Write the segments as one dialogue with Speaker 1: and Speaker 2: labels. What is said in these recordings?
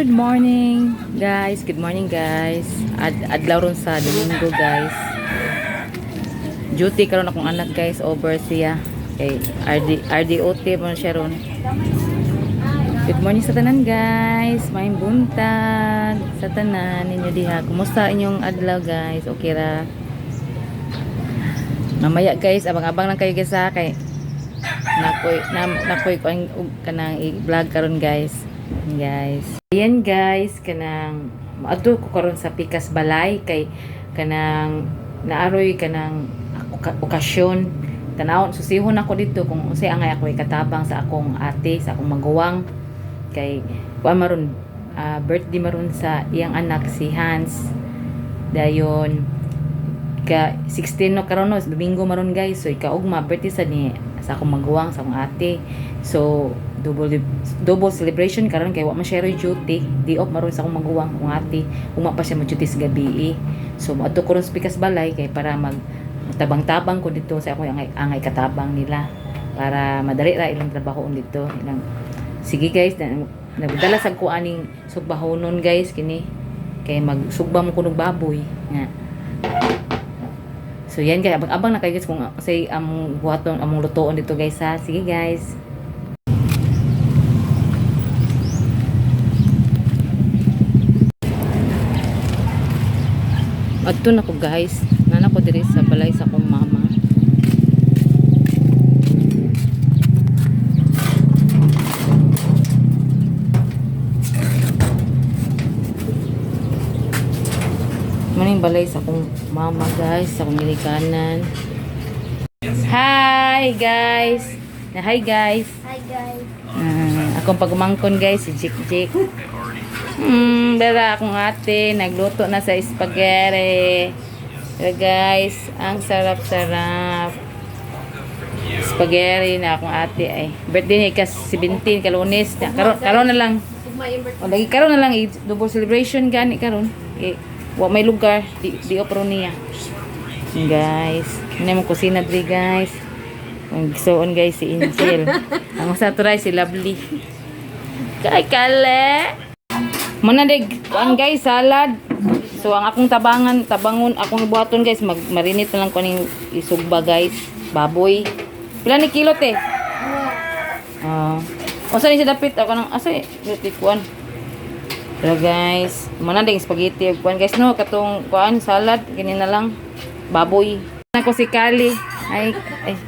Speaker 1: Good morning, guys. Good morning, guys. Adlaw ron sa Domingo, guys. Duty karon akong anak, guys, over siya. Kay RD RDOT mo siya ron. Good morning sa tanan, guys. May buntag sa tanan ninyo diha. Kumusta inyong adlaw, guys? Okay ra? Mamaya, guys, abang-abang lang kayo, guys, ha, kay nakoy na, nakoy ko ang kanang i-vlog karon, guys. Guys. Ayan, guys, kanang maadto ko karon sa Pikas Balay kay kanang naaroy kanang okasyon. Tanawon, susihon ako dito kung unsay angay ako ikatabang sa akong ate, sa akong maguwang, kay kuan maron, birthday maron sa iyang anak, si Hans. Dayon ka 16 no karon, no, Domingo maron, guys. So ikaugma birthday sa ni sa akong maguwang, sa akong ate. So double double celebration karon kay wa man siya duty, di off maron sa akong maguwang, akong ate. Uma pa siya mo duty sa gabi eh. So moadto ko ron sa Pikas Balay kay para mag tabang-tabang ko dito sa akong angay katabang nila para madali ra ilang trabaho dito ilang. Sige, guys, na, nagdala sa ko aning sugbahonon, guys, kini kay magsugba mo kunog baboy nga. So yan, guys, abang-abang na kayo, guys, kung say among buhaton, among lutoon dito, guys, ha. Sige, guys. Adto na ko, guys. Nana ko diri sa balay sa akong mama. Maning balay sa akong mama, guys, sa akong ginikanan. Hi, guys. Na hi, guys.
Speaker 2: Hi, guys.
Speaker 1: Ah, akong pagumangkon, guys, si Jik Jik. Dara akong ate nagluto na sa spaghetti. Pero guys, ang sarap-sarap. Spaghetti na akong ate ay. Birthday niya ikas 17 ka Lunes. Na, karon karon na lang. O lagi karon na lang double celebration gani karon. Eh, wa may lugar, di di opro niya. Guys, ano mo kusina diri, guys. Ang gisuon, guys, si Angel. Ang usa try si Lovely. Kay kale. Muna dig kuan, guys, salad. So ang akong tabangan, tabangon akong buhaton, guys, mag marinate na lang ko ning isugba, guys. Baboy. Pila ni kilo, te? Ah. Unsa ni siya dapit ako nang asa eh, kuan. Pero guys, muna ding spaghetti ug kuan, guys, no, katong kuan salad kini na lang baboy. Nako si Kali. Ay ay.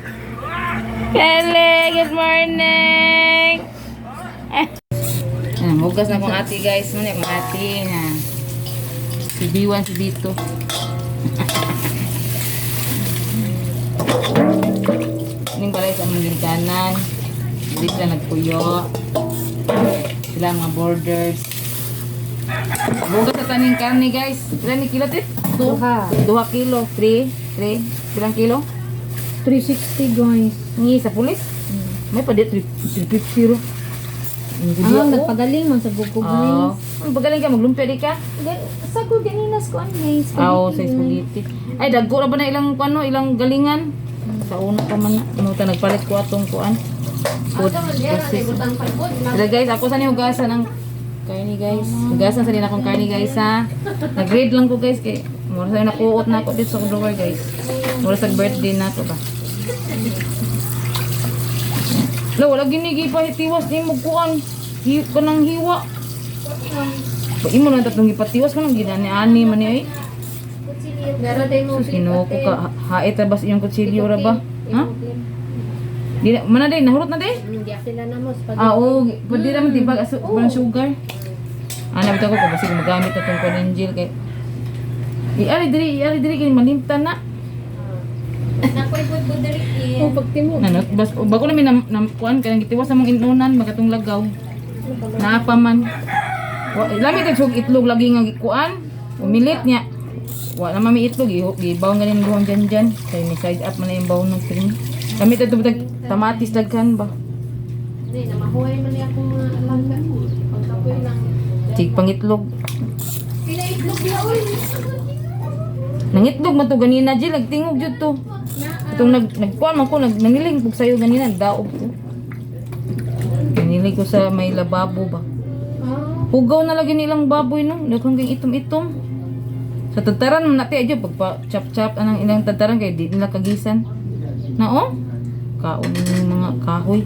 Speaker 1: Kali, good morning. Ah, hugas na akong ate, guys. Muna akong ate na. Si B1, si B2. Ning balay sa among ginikanan. Hindi sila nagpuyo. Sila ang mga borders. Bugas sa taning karne, guys. Ilan ni kilo tit?
Speaker 2: Duha.
Speaker 1: 2 kilo. 3. 3. Ilang kilo?
Speaker 2: 360, guys.
Speaker 1: Ni sa pulis? May pa di 350 ro. Hindi
Speaker 2: Ah,
Speaker 1: ako.
Speaker 2: nagpagaling man sa buko,
Speaker 1: Ah,
Speaker 2: guys.
Speaker 1: ang pagaling ka maglumpia di ka?
Speaker 2: Sa ko ganinas ko ang guys.
Speaker 1: Aw, sa spaghetti. Ay, dagko ra ba na ilang ano, ilang galingan? Sa una pa man na, ano ta nagpalit ko atong kuan. Food process. Sila, guys, ako sa ni hugasan ang karni, guys. Hugasan sa din akong karni, guys, ha. Nag-grade lang ko, guys, kay mura sa nakuot na ako dito sa drawer, guys. Mura sa birthday na ako ba. Lo, wala gini gipahitiwas ni mo kuan. Hi kanang hiwa. Ba imo lang tatong gipatiwas kanang ginani-ani man ni ay. Sus, Ginoo ko ka hait ra bas iyong kutsilyo ra ba? Ha? Di na, mana day nahurot na day? Ah, oo, pwede naman tibag aso, walang sugar. Ah, nabita ko kung basig magamit na tong kuan kay iari diri kay malimtan na.
Speaker 2: Oh, pagtimo.
Speaker 1: Nano, bas bago namin nam, nam kuan kanang gitiwas sa mong inunan magatong lagaw. Naa pa man. Wa lami kay sug itlog lagi nga gikuan. Umilit niya. Wa na mami itlog, gibaw nga nin duhang dyan dyan. Kay ni side up man na yung baw ng cream. Kami tadto tag tamatis daghan ba.
Speaker 3: Hindi, namahuay man niya akong mga alaga. Pagkapoy lang.
Speaker 1: Sig pangitlog.
Speaker 3: Pinaitlog na, oy!
Speaker 1: Nangitlog man to ganina, Jill, nagtingog jud to. Itong nagkuan man ko nag nangiling pug sayo ganina, daog ko. Nanilig ko sa may lababo ba.
Speaker 3: Ah,
Speaker 1: Hugaw na lagi nilang baboy no. Daghang kay itom-itom. Sa tataran man natin adyo pagpa chop-chop anang ilang tataran kay di nila kagisan. Na oh. Kaon yung mga kahoy.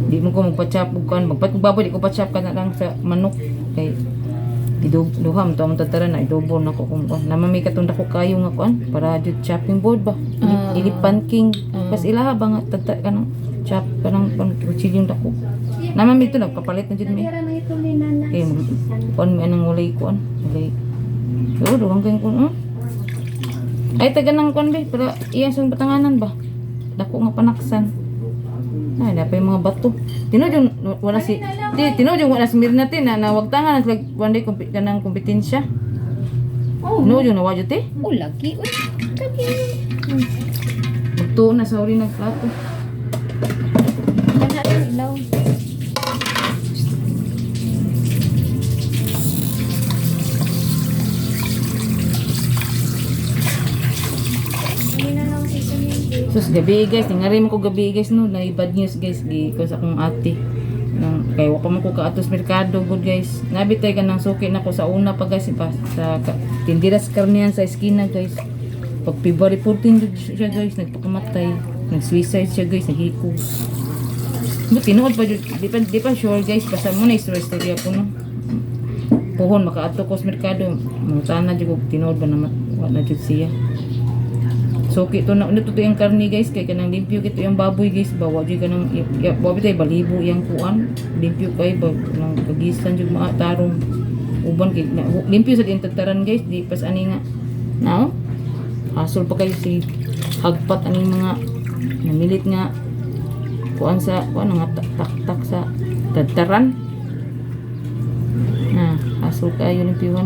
Speaker 1: Di mo ko magpa-chop og kuan, magpat og baboy di ko pa-chop ka na lang sa manok kay duha man to ang tataran na idobo na ko kung kuan. Namami katong dako kayo nga kuan para jud chopping board ba. Dili king. Pas ilaha ba nga tata kanang chop kanang kan kutsilyong dako. Namami ito nagpapalit na jud mi.
Speaker 3: Tira na ito ni Nana.
Speaker 1: Kay kuan mi anang walay kuan, walay. Pero duhang kayong kuan. Ay taga nang kuan be, pero iya sa patanganan ba. Dako nga panaksan. Ay, napay mga bato. Tinuod yung wala si di tinuod yung wala si Mirna ti na nawagtangan na sila one day kanang kompetensya.
Speaker 2: Oh,
Speaker 1: Tinuod yung nawadyo ti.
Speaker 2: oh lagi. Uy, lagi.
Speaker 1: Magtuon na sa uri nagplato.
Speaker 2: Kana ang ilaw.
Speaker 1: Sus, gabi guys, ningari mo ko gabi guys no, na bad news guys gi ko sa akong ate. Nang kay wa pa man ko kaatos merkado good guys. Nabitay ka ng suki nako sa una pa guys pa sa tindira sa karnihan sa eskina guys. Pag February 14 jud siya guys, nagpakamatay. Nag-suicide siya guys, naghikog. But tinuod pa jud, di pa sure guys, basta mo na istorya istorya ko no. Puhon makaato ko sa merkado, mangutana jud ko tinuod ba na wa na jud siya. So kito na ano to yung karne guys kay kanang limpyo kito yung baboy guys ba wa jud kanang ya, wa bitay balibo yang kuan limpyo kay ba kanang kagisan jud maatarong uban kay na, limpyo sa tataran guys di pas ani nga now asol pa kayo si hagpat aning mga namilit nga kuan sa kuan nga tak sa tataran na asol kayo limpyuhan.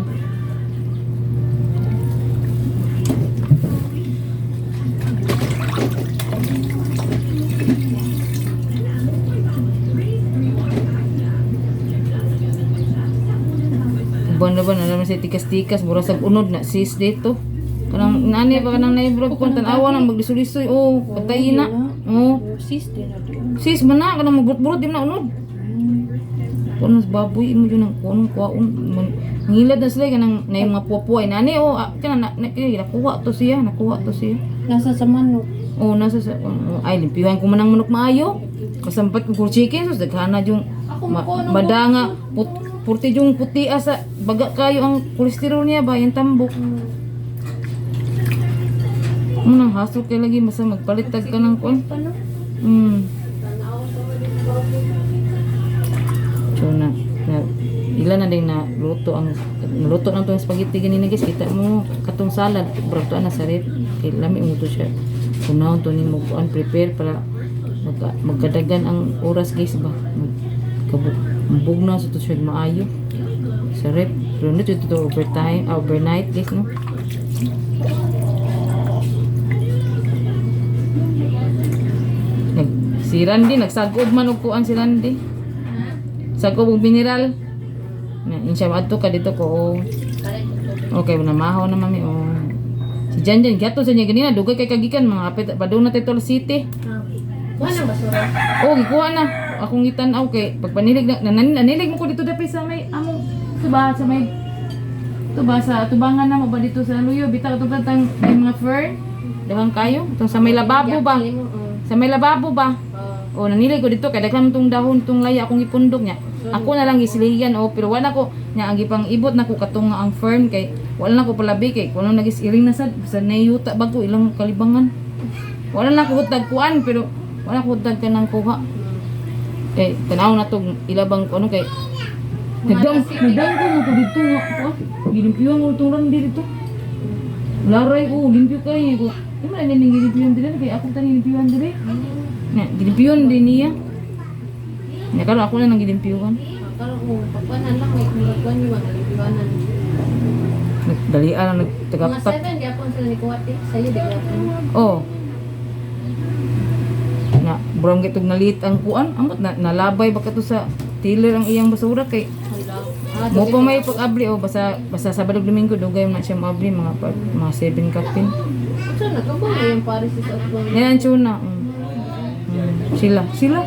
Speaker 1: Buwan na ba na naman sa tikas-tikas, mura sa unod na sis dito. Kanang nani ba kanang naibrog kon tan-awa nang maglisulisoy oh, patay na. Oh,
Speaker 2: Sis din na doon.
Speaker 1: sis man na kanang magburot-burot di man na unod. Kuno sa baboy imo jud nang kunong kuwaon. Ngilad na sila kanang na yung mga puwa-puwa nani oh, ah, kanang na, na, kaya nakuha to siya, nakuha to siya.
Speaker 2: Nasa sa manok.
Speaker 1: Oh, nasa sa oh, ay limpyuhan ko man ang manok maayo. Kasampat ko chicken sus daghana yung
Speaker 3: Ako
Speaker 1: ma,
Speaker 3: ko nung
Speaker 1: madanga put, purti yung puti asa baga kayo ang kolesterol niya ba yung tambok. Mo nang hasok kay lagi masa magpalitag ka ng kuan.
Speaker 2: Paano?
Speaker 1: So na, na ila na din na luto ang naluto na tong spaghetti ganina guys, kita mo katong salad brag to na sa rep kay lami mo to siya kunahon to nimo kuan prepare para magkadagan ang oras guys ba bugnaw sa to siya maayo sa rep, pero nito to overtime overnight guys no. Nag, si Randy nagsagob man og kuan si Randy. Sagob og mineral. Na insya adto ka dito ko. Oh. Okay, na mahaw na mami oh. Si Jan Jan gato sa niya ganina dugay kay kagikan mga apit padung na Titol City.
Speaker 3: Kuha ng basura.
Speaker 1: Oh, gikuha na. Akong gitan-aw kay pagpanilig na nanilig mo ko dito dapit sa may among tuba sa may tuba sa tubangan na mo ba dito sa Luyo bitaw to tang may mga fern. Daghang kayo itong sa may lababo ba? Sa may lababo ba? Oh, nanilig ko dito kay daghan tong dahon tong laya akong ipundok niya. Ako na lang gisiligan oh, pero wala ko niya ang gipang ibot nako katong nga ang fern kay wala na ko palabi kay kuno nagis iring na sad sa nayuta bago ilang kalibangan. Wala na ko hutag kuan pero wala ko hutag kanang kuha. Kay tanaw na tong ilabang kuno kay nagdam nagdam ko mo ko dito nga ko. Gilimpyuhan ko tong randi dito. Laray ko limpyo kay ko. Di man na ning gilimpyuhan dili kay akong taning limpyuhan dili. Na gilimpyuhan din niya. Nya karon ako na nang gilimpyuhan.
Speaker 3: Karon ko pagkuanan lang may kuan yung mga lipiwanan.
Speaker 1: Nagdalian lang
Speaker 3: Mga
Speaker 1: nagtagaptak.
Speaker 3: 7 gyapon sila ni kuha te. Sayo di gyapon.
Speaker 1: Oh. Na burang gitog nalit ang kuan, amot na nalabay ba kato sa tiller ang iyang basura kay
Speaker 3: Ah,
Speaker 1: mo pa may pag-abli oh basta basta Sabado ug Domingo dugay man siya moabli mga mga 7 kapin.
Speaker 3: Unsa na kabang yung Paris sa Ottoman.
Speaker 1: Yan ang tuna. Sila, sila.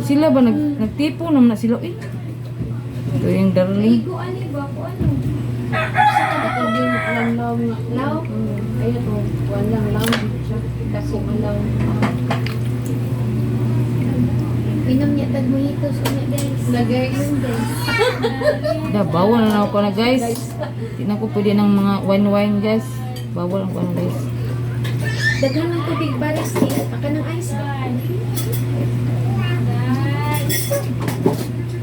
Speaker 1: Sila ba nagtipo naman na sila eh. Ito yung darling.
Speaker 2: Igo ani ba ko ano?
Speaker 3: Sa din alam law nga.
Speaker 2: Law?
Speaker 3: Ayun to, kuan lang law siya. Dako man law.
Speaker 2: Inom niya tag mojitos unya, guys.
Speaker 3: Lagay yun, guys.
Speaker 1: Da, bawal na ako na, guys. Di na ko pwede ng mga wine-wine, guys. Bawal ang kuan, guys.
Speaker 2: Daghan ng tubig pares ni aka ng ice.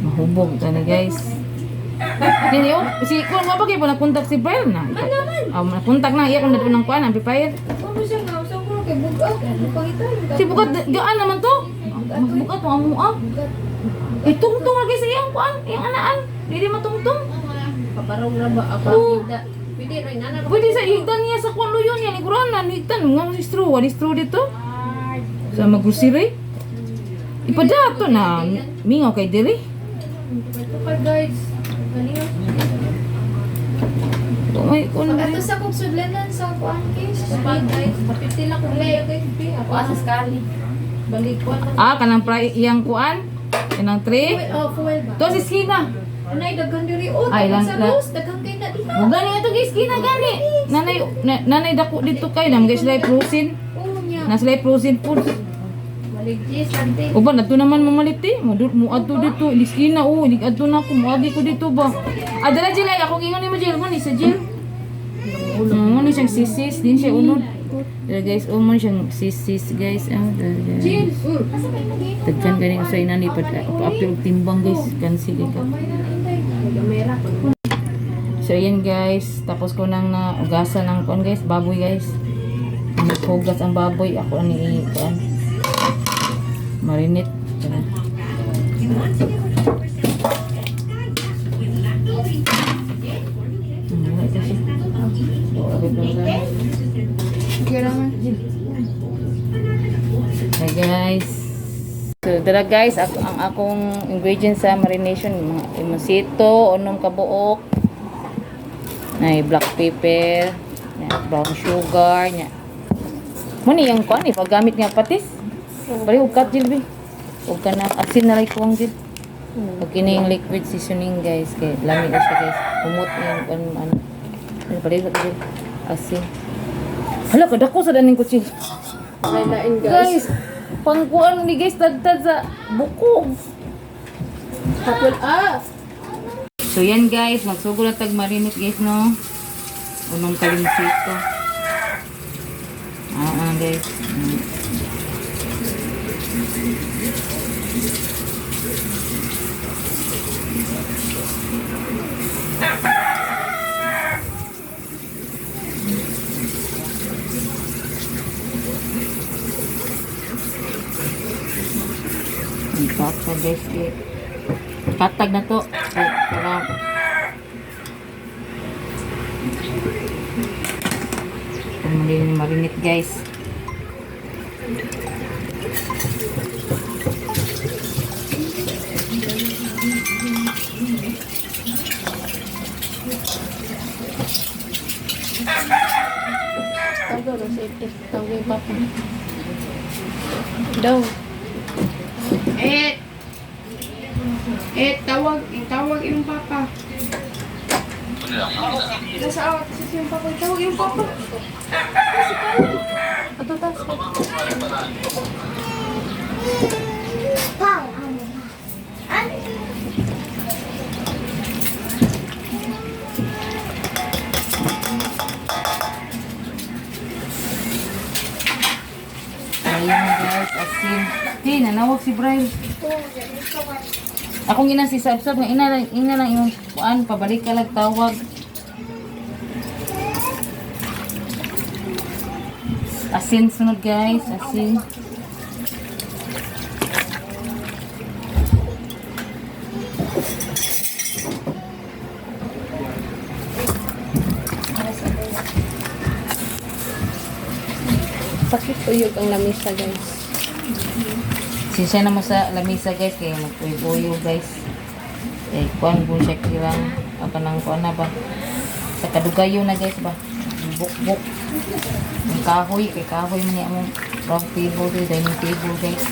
Speaker 1: Mahubog ka na, guys. Dili oh, si kuan mo ba kayo pa nakontak si Brian na?
Speaker 2: Ano naman?
Speaker 1: Ah, nakontak na iya kung nadun ng kuan amplifier.
Speaker 2: Ano siya nga sa ko kay bugat. Ano pangita?
Speaker 1: Si bukat gaan naman to. Mas bukat mo amo ah.
Speaker 2: Bugat.
Speaker 1: Itungtong lagi sa iyang kuan, iyang anaan. Dili matungtong.
Speaker 3: Pabarong ra ba ako
Speaker 1: Oo.
Speaker 3: higda. Pwede ra nana.
Speaker 1: Pwede sa higtan niya sa kuan luyon niya ni kuran na higtan mga si straw, wali straw dito. Sa maggrocery. Ipadato na mingaw kay diri.
Speaker 3: Ito pa, guys. Kanina.
Speaker 1: May kuan
Speaker 2: Pag
Speaker 1: diri.
Speaker 2: ato sa kong sudlanan sa kuan case.
Speaker 3: Pa, guys. 50 lang kung laya, guys. Ako asa skali. Balik ko na.
Speaker 1: Ah, kanang pra iyang kuan. Kanang tray.
Speaker 2: Fuel, oh, fuel ba?
Speaker 1: To si Skina.
Speaker 2: Anay daghan diri oh,
Speaker 1: Ay,
Speaker 2: daghan
Speaker 1: lang-
Speaker 2: sa
Speaker 1: lang-
Speaker 2: rose, daghan kay na diha.
Speaker 1: Mo gani ato guys, Skina gani. Nanay nanay dako dito kay nam guys sila frozen.
Speaker 2: Oo niya.
Speaker 1: Na sila frozen food.
Speaker 3: Balik Jis, ante.
Speaker 1: O ba nadto naman mamalit eh. Mo mo adto dito, ilis Skina oh, ilig adto na ako, moagi ko dito ba. Adala Jill ay ako gingon ni mo Jill, mo ni sa Jill. Mo ni siyang sisis din siya unod. Dala guys, oh mo ni siyang sisis guys. Ah, dala.
Speaker 3: Jill.
Speaker 2: Asa kay nagay?
Speaker 1: Daghan gani ko sa inani pa pa-apil og timbang guys, kansi kay ka.
Speaker 2: Gamay na na inday.
Speaker 3: Gamera ko.
Speaker 1: So ayan guys, tapos ko nang naugasan ng kuan guys, baboy guys. Naghugas ang baboy, ako ani kuan. Marinate. Tara. Wala kasi. Oh, abay pa lang. Hi guys. So tara guys, ako, ang akong ingredients sa marination, mga emosito, unom kabuok, na black pepper, na brown sugar, nya. Mo ni yung kuan eh, paggamit nga patis. Bali ug kat jil bi. Ug kana asin na ray kuwang jil. Ug kini yung liquid seasoning guys kay lami na siya guys. Humot na yung kuan ano. Ano pala yung jil? Asin. Hala kadako sa daning kutsil.
Speaker 3: Ay, lain, guys.
Speaker 1: Guys, pangkuan ni guys tagtad sa buko.
Speaker 3: Kapul, ah!
Speaker 1: So yan guys, magsugo na tag marinate guys no. Unong kalimsito. Guys. Ang Katag guys. Eh. Katag na to. Eh, para Kung marinate guys.
Speaker 3: Tawag ro sa ito. Tawag yung papa. Daw.
Speaker 4: Eh, eh, tawag, tawag yung papa. Nasa awat kasi yung papa. Tawag yung papa.
Speaker 3: Ato tas.
Speaker 1: Ayan guys, asin. Hey, nanawag si Brian. Akong ina si Sabsab nga ina lang imong kuan pabalik ka lang tawag. Asin sunod guys, asin.
Speaker 3: Sakit uyog ang lamisa, guys.
Speaker 1: Sinsya na mo sa lamisa guys kay magpuyo guys. Eh kuan po siya kirang apa nang kuan na ba. Sa kadugayo na guys ba. Bukbuk. Ang kahoy kay kahoy man niya among round table dito, dining table guys.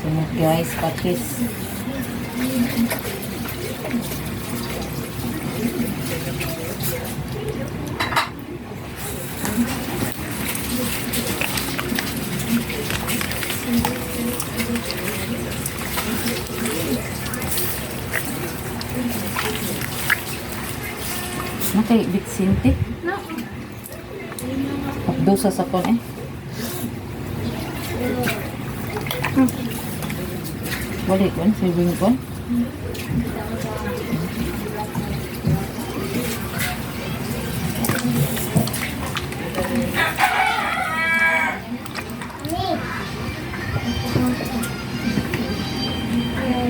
Speaker 1: Sunod guys, patis. Nakay bitsin te.
Speaker 3: No.
Speaker 1: Dusa sa kon eh. Wala kon, serving kon.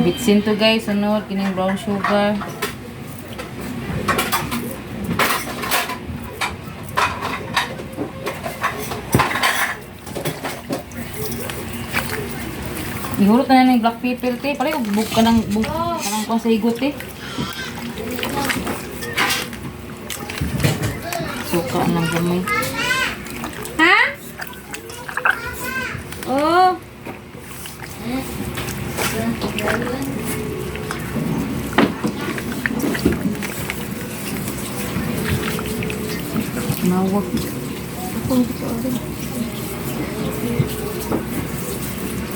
Speaker 1: Bitsin to guys, sunod kining brown sugar. Ihurot na ng black pepper te. Pare buk ka ng buk ka ng kwan sa higot te. Suka ng gamay.
Speaker 3: Ha? Oh.
Speaker 1: Nawag.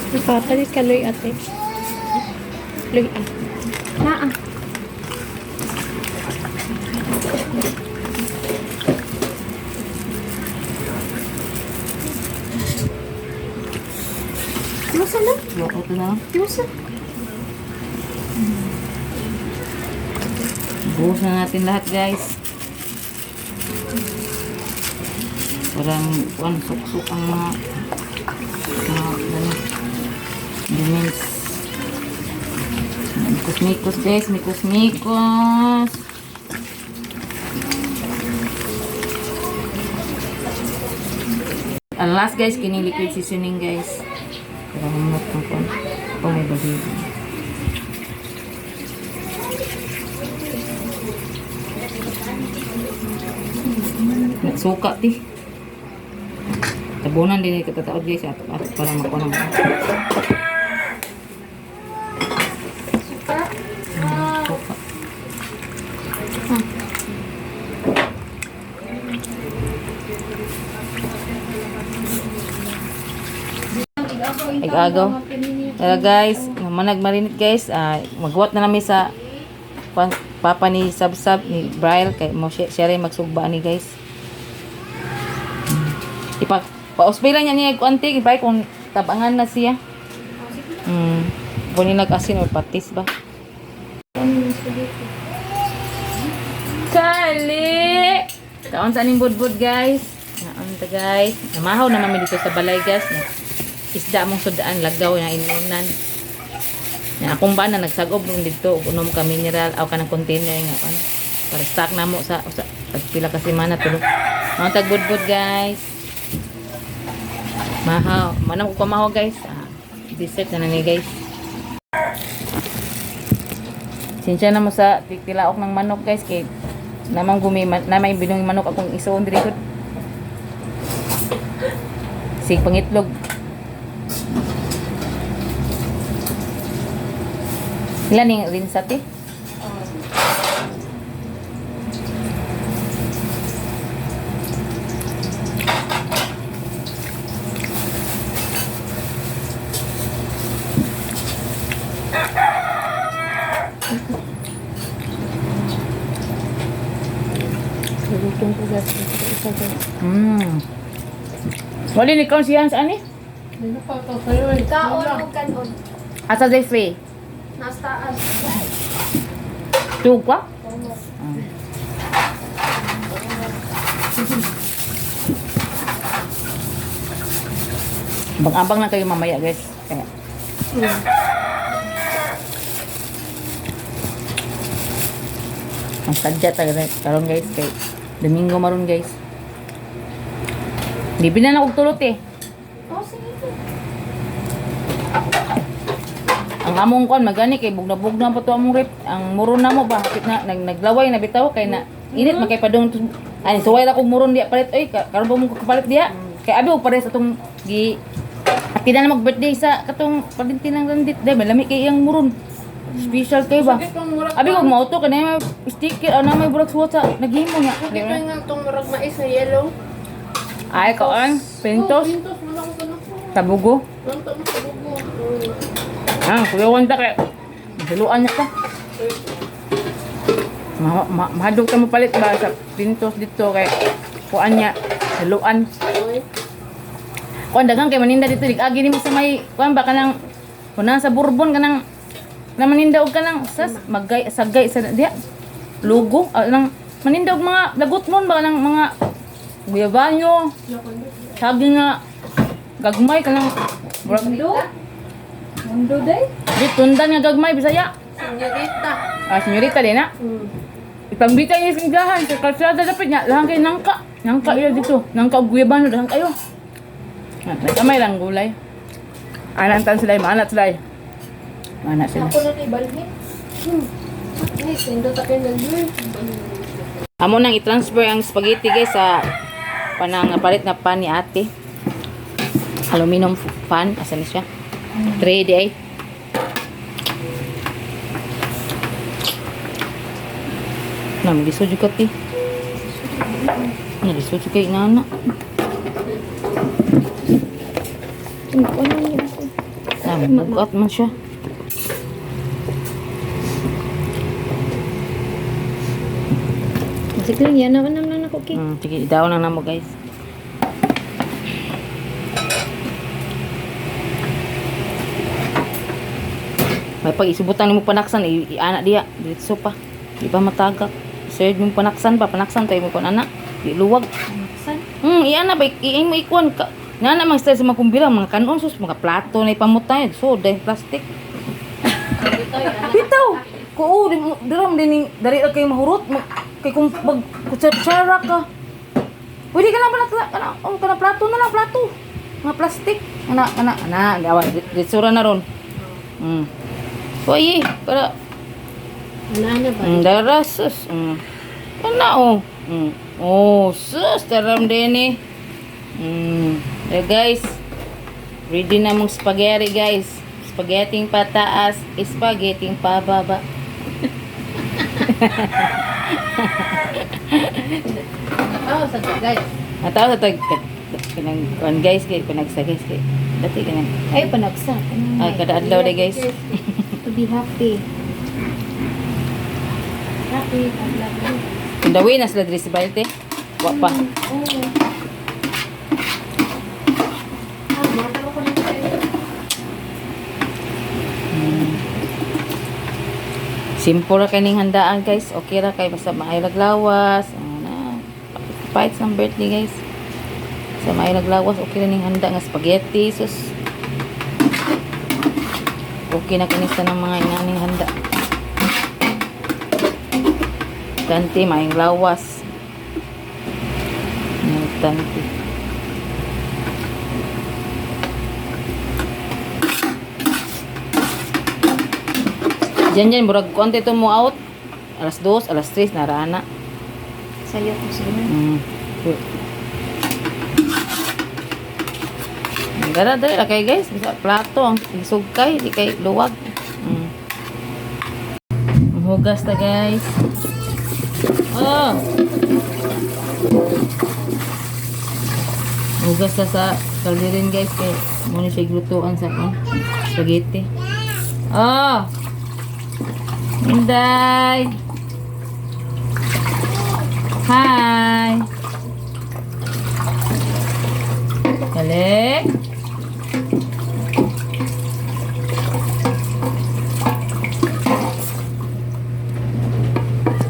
Speaker 2: Nagpapalit ka, Loy, ate. Loy, ah.
Speaker 3: Naa.
Speaker 2: Tiwasan na.
Speaker 1: Yoko to na lang.
Speaker 2: Tiwasan.
Speaker 1: Buhos na natin lahat guys. Parang kuan suksok ang mga ano, condiments. Mikos-mikos guys, mikos-mikos. Ang last guys, kining liquid seasoning guys. Para humot ang kuan. Kung may baligo. Suka ti. Tabunan din ito katataod guys ato ato para makuha ng
Speaker 3: Suka.
Speaker 1: suka. Igagaw. Tara guys, manag marinate guys. Ah, magwat na namin sa papa ni Sabsab ni Braille kay mo siya, siya rin magsugba ni guys. Ipa pausbay lang niya niya kuanti ibay kung tabangan na siya. Kung nag-asin or patis ba? Kali! Kaon sa aning budbud guys. Naon ta guys. Namahaw na mami dito sa balay guys. Na, isda mong sudaan lagaw na inunan. Na akong ba na nagsagob nung dito ug unom ka mineral aw ka ng container nga kan. Para stock na mo sa pag pila ka semana tulo. Mga tagbudbud guys. Mahaw. Manam ko kamahaw guys. Ah, dessert na na ni guys. Sinsya na mo sa tilaok ng manok guys kay namang gumi namay binong manok akong isuon diri gud. Sig pangitlog. Ilan ning rinsa ti?
Speaker 2: Lutong ko guys. Isa guys.
Speaker 1: Wali ni kaon siya sa ani?
Speaker 3: Kaon o kanon.
Speaker 1: Asa day free?
Speaker 3: Nasa taas.
Speaker 1: Tug pa? Abang-abang lang kayo mamaya guys. Kaya. Ang sadya talaga karon guys kay Domingo maron guys. Di na og tulot eh.
Speaker 3: Oh, sige.
Speaker 1: Ang among kuan magani kay bugna-bugna pa to among rep. Ang muron na mo ba hapit na naglaway na bitaw kay na init man kay padung ani suway ra kog muron diya palit oy karon ba mo kapalit diya? Kay abi og pares atong gi Ati na mag birthday sa katong palinti ng randit dai malami kay iyang muron. Special kay ba?
Speaker 4: Itong murag
Speaker 1: Abi kog mauto kanay may sticker ana may burag suwat sa naghimo niya.
Speaker 4: Ito nga itong murag mais na yellow.
Speaker 1: Ay kaon, pintos,
Speaker 4: Oh, pintos. Wala ko ganun.
Speaker 1: tabugo.
Speaker 4: Wala ko sa bugo.
Speaker 1: Ah, kuyawan ta kay hiluan niya ka. Ma ma mahadlok ta mo palit ba sa pintos dito kay kuan niya hiluan.
Speaker 4: Oy.
Speaker 1: Kuan daghan kay maninda dito agi nimo sa may kuan ba kanang kuna sa Bourbon kanang na maninda og kanang sas magay sagay sa diya lugo ah, nang maninda og mga lagot mon ba kanang mga guyabanyo saging nga gagmay kanang murag
Speaker 2: Mundo? Mundo day?
Speaker 1: di tundan nga gagmay Bisaya.
Speaker 4: Senyorita.
Speaker 1: Ah, senyorita din na. Ipangbita niya sa inglahan sa kalsada dapat niya lahan kay nangka. Nangka iya dito. Nangka og guyabano dahan kayo. Ah, nagkamay lang gulay. Anan tan sila, maanat sila. Maanat sila.
Speaker 2: Ako na ni Balhin.
Speaker 3: Ay, sendo ta kayo nag
Speaker 1: Amo nang i-transfer ang spaghetti guys sa panang palit na pan ni ate. Aluminum pan, asa ni siya? Tray di ay. Na, maglisod ka ti. Nalisod kay nana.
Speaker 2: Ano niya ako?
Speaker 1: Na, bugat man siya.
Speaker 2: Sige lang, yan naman naman ako ki.
Speaker 1: Sige, idaw na namo guys. May pag isubutan nimo panaksan, iana diya, diretso pa. Di pa matagak. Serve mo panaksan pa, panaksan tayo mo kon ana. Di luwag.
Speaker 2: San?
Speaker 1: Iana ba i mo ikuan ka. Nana mang style sa mga kumbira, mga kanon sus, mga plato na ipamutay, so dahil plastic. Bitaw. Kuo, di dira mo din dari ra kay mahurot, kay kung mag kutsara ka. Pwede ka lang pala kana oh, kana plato na lang plato. Mga plastic. Ana ana ana gawa ditsura na ron. Oy, para
Speaker 3: Ano ba?
Speaker 1: dara sus. Ana oh. Oh, sus taram din eh. Eh, guys. Ready na mong spaghetti, guys. Spaghetti pataas, spaghetti pababa.
Speaker 3: Oh, sa guys.
Speaker 1: Natawa sa tag kanang kuan guys kay panagsa guys kay dati kanang
Speaker 2: Ay, panagsa.
Speaker 1: ay kada adlaw day guys.
Speaker 2: To be happy.
Speaker 3: Happy, happy.
Speaker 1: Kundawi na sila diri sa balte. Wa pa.
Speaker 3: Oh. Ah, matalo ko na kayo.
Speaker 1: Simple ra kaning handaan guys. Okay ra kay basta maayo laglawas. Ano na. Pait ng birthday guys. Sa maayo laglawas okay ra ning handa nga spaghetti sus. Okay na kini sa ng mga inaning handa. Tanti maayong lawas. Tanti. Diyan diyan murag konti to mo out. Alas 2, alas 3 narana.
Speaker 2: Sayo ko sila.
Speaker 1: Dara dara kay guys, bisa plato ang isugkay di kay luwag. Hugas ta guys. Oh. Hugas ta sa kalderin guys kay mo ni siya glutuan sa oh, spaghetti. Oh. Inday. Hi. Kale.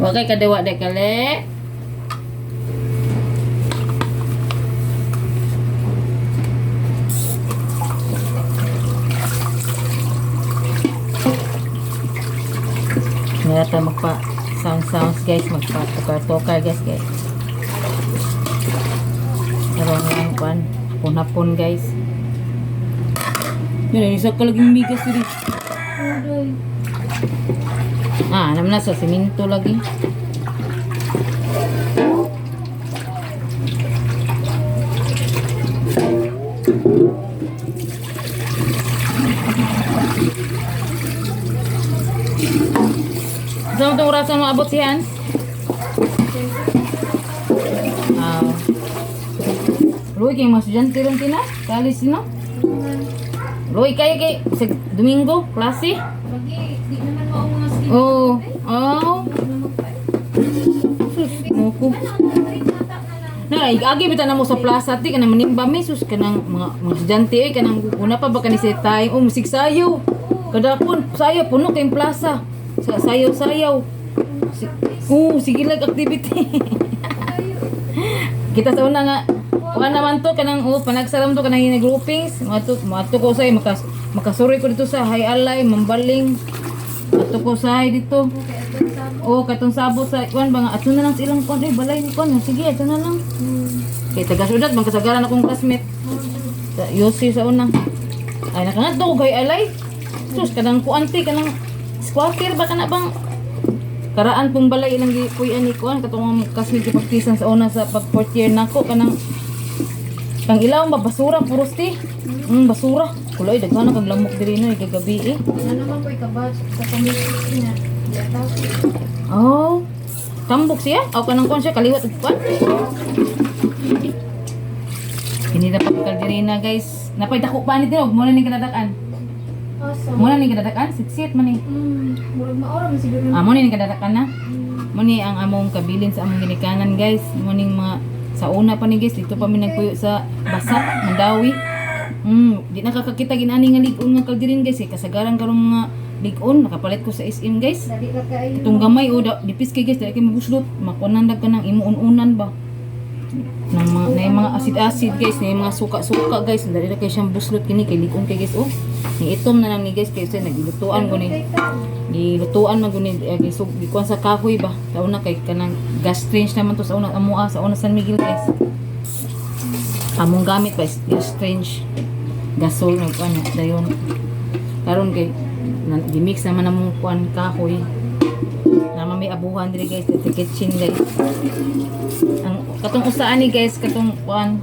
Speaker 1: Wa kay kadewa de kale. Nga magpa sound sounds guys, magpa tokar tokar guys guys. Karon lang kwan, punapon guys. Yun, isa ka laging migas diri.
Speaker 2: Udoy.
Speaker 1: Ah, naman na sa simento lagi. Saan itong orasan maabot si Hans? Ah. Roy, kay mga estudyante ron tina? College no? Roy, kayo kay sa Domingo, klase?
Speaker 2: Lagi, di naman mao mga skin.
Speaker 1: Oo. Oh. Oh. Sus, moko. Na, agi bitaw na mo sa plaza ti kanang manimba mi sus kanang mga estudyante eh kanang una pa ba kani sa tayo oh musig sayo. Kadapon sayo puno kay plaza. Sa sayaw sayaw. Si, oh, sige lag activity. Kita sa una nga kuan naman to kanang oh panagsaram to kanang groupings mato mato ko say makasuri ko dito sa Hay Alay Mambaling. Ato ko sa dito. Oh, katong sabo sa kuan ba nga ato na lang sa ilang kuan eh balay ni kuan sige ato na lang. Kay taga syudad man kasagaran akong classmate. Sa Yossi sa una. Ay nakangadto ko kay Alay. Sus kanang kuan ti kanang squatter ba kana bang karaan pong balay ilang gipuy-an ni kuan katong classmate ko pagtisan sa una sa pag fourth year nako kanang pang ilaw ba basura puros ti. Basura. Kuloy daghan na kag lamok diri no kagabi eh.
Speaker 2: Ano naman ko'y kabat sa community na. Di atake.
Speaker 1: Oh. Tambok siya? Aw kanang kuan siya kaliwat og kuan. Hindi na pagkalderina guys. Napay dako pa ni tinog mo na ning kadadakan.
Speaker 2: Asa?
Speaker 1: Mo na ning kadadakan sit-sit man ni.
Speaker 2: Murag maora man siguro.
Speaker 1: Ah, mo ni ning kadadakan na. Mo ni ang among kabilin sa among ginikanan guys. Mo ning mga sa una pa ni guys dito pa mi nagpuyo sa Basa, Mandawi. Di nakakakita ginani nga lig-on nga kalderin guys eh. Kasagaran karong mga lig-on nakapalit ko sa SM guys.
Speaker 2: Dali ra kaayo.
Speaker 1: Itong gamay o da, dipis kay guys dali kay mabuslot makunan dag ka ng imuun-unan ba ng mga na yung mga acid-acid guys na yung mga suka-suka guys dali ra kay siyang buslot kini kay ligon kay guys oh ni itom na lang ni guys kay sa nagilutuan ko ni gilutuan man guni eh, gikuan sa kahoy ba sa una kay kanang gas range naman to sa una amoa sa una San Miguel guys among gamit ba is gas range gasol nag kuan dayon karon kay gimix naman among kuan kahoy naman may abuhan diri guys sa kitchen guys ang katong usaan ni guys katong kuan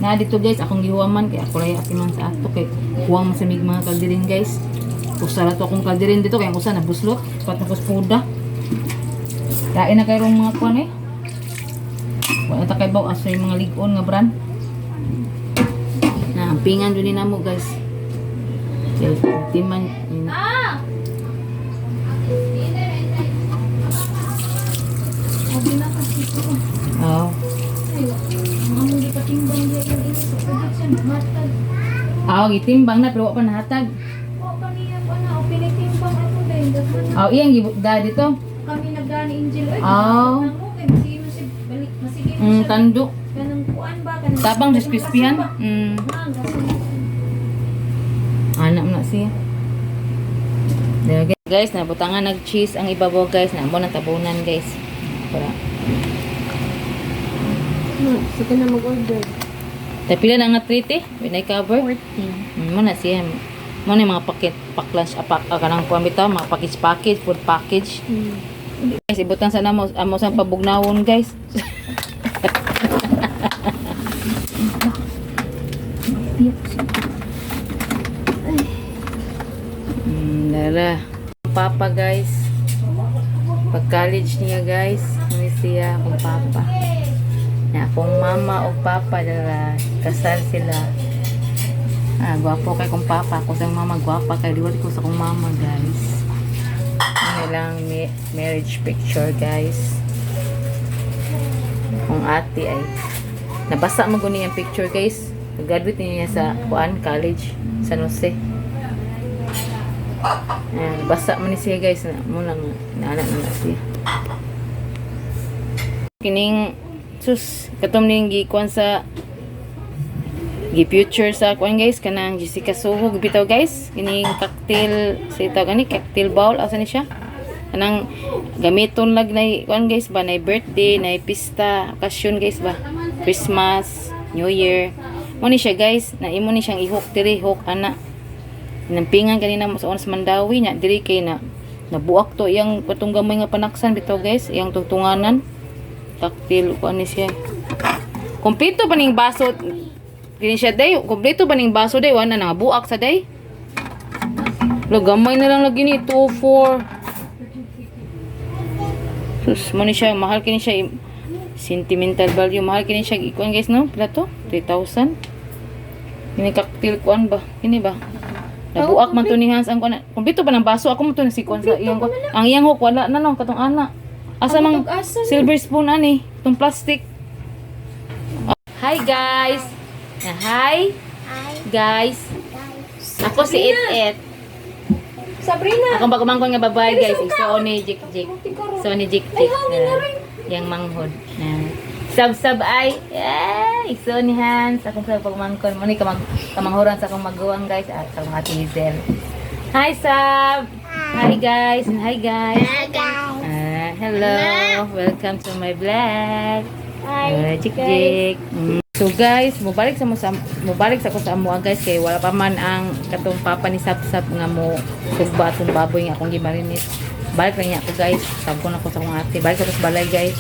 Speaker 1: na dito guys akong gihuwaman kay ako ray ati man sa ato kay huwang man sa mig mga kalderin guys usa ra to akong kalderin dito kay ang usa na buslot pat na kuspuda kain na kayrong mga kuan eh wala ta kay baw aso yung mga lig-on nga brand na ang pingan dun ni namo guys kay timan
Speaker 2: Ah! Sabi na kasi ko.
Speaker 1: oh.
Speaker 2: Ay, ang among gipatimbang diya yung ini sa pagod siya namatag.
Speaker 1: Aw, gitimbang na pero wa pa nahatag.
Speaker 2: Wa pa niya ko na o pinitimbang ato din. Daghan na
Speaker 1: Aw, iyang da dito.
Speaker 2: kami nagani Angel oy.
Speaker 1: Aw.
Speaker 2: Mo kay masige mo siya balik masige mo siya.
Speaker 1: Tando.
Speaker 2: Kanang kuan ba kanang
Speaker 1: Tabang just crispyhan.
Speaker 2: Ha, gasolina.
Speaker 1: Anak na siya. There, guys, nabutangan nag cheese ang ibabaw guys. Na mo nang tabunan guys. Para.
Speaker 3: Sige na mag-order.
Speaker 1: Ta pila na nga treat eh? When I cover.
Speaker 3: 40.
Speaker 1: Mo na siya. Mo na yung mga packet pack lunch apak ah, kanang kuan bitaw, mga package package, food package. Guys, ibutan sa namo amo sa pabugnawon guys. Dara. Papa guys. Pag college niya guys, may siya akong papa. Na akong mama o papa dara kasal sila. Ah, gwapo kay kong papa. Ako sa mama gwapa kay liwat ko sa kong mama guys. Ano lang marriage picture guys. Kung ate ay nabasa mo guni ang picture guys. Graduate niya sa kuan college San Jose. Ayan, basa man ni siya guys na mo lang naana na siya. Kining sus katom ning gikuan sa gi-future sa kuan guys kanang Jessica Soho bitaw guys kining cocktail sa itaw gani cocktail bowl asa ni siya kanang gamiton lag nay kuan guys ba nay birthday nay pista okasyon guys ba Christmas New Year mo ni siya guys na imo ni siyang i-hook diri hook ana. Nampingan kanina mo sa oras Mandawi nya diri kay na nabuak to iyang patong gamay nga panaksan bitaw, guys, iyang tungtunganan. Taktil ko ani siya. Kompleto pa ning baso kini siya day, kompleto pa ning baso day, wala na buak sa day. Lo, gamay na lang lagi ni 2 4. Sus, mo ni siya mahal kini siya sentimental value, mahal kini siya ikuan, guys, no? Pila to? 3,000. Kini cocktail kuan ba? Kini ba? Nabuak man to ni Hans ang kuan. Kompleto ba ng baso? Ako mo to na si kuan sa iyang kuan. Ang iyang hook wala na no katong ana. Asa mang silver spoon ani? Itong plastic. Hi, guys. Ah, hi. Guys. Ako si It It.
Speaker 2: Sabrina!
Speaker 1: Akong pagumangkon nga babae, guys. So ni Jik Jik. So ni Jik Jik. Yang manghod. Na. Sab sab ay. Ay, so ni Hans. Akong sa pagumangkon. Mo ni kamag kamanghuran sa akong maguwang, guys, at sa akong ate Hazel. Hi, Sab. Hi, guys. And hi, guys.
Speaker 4: Hi, guys.
Speaker 1: Ah, hello. Welcome to my vlog.
Speaker 2: Hi,
Speaker 1: Jik
Speaker 2: guys.
Speaker 1: Jik. So guys, mobalik sa ko sa amoa, guys, kay wala pa man ang katong papa ni Sapsap nga mo sugba atong baboy nga akong gimarinate. Balik lang niya ako, guys. Sabon ako sa akong ate. Balik ako sa balay, guys.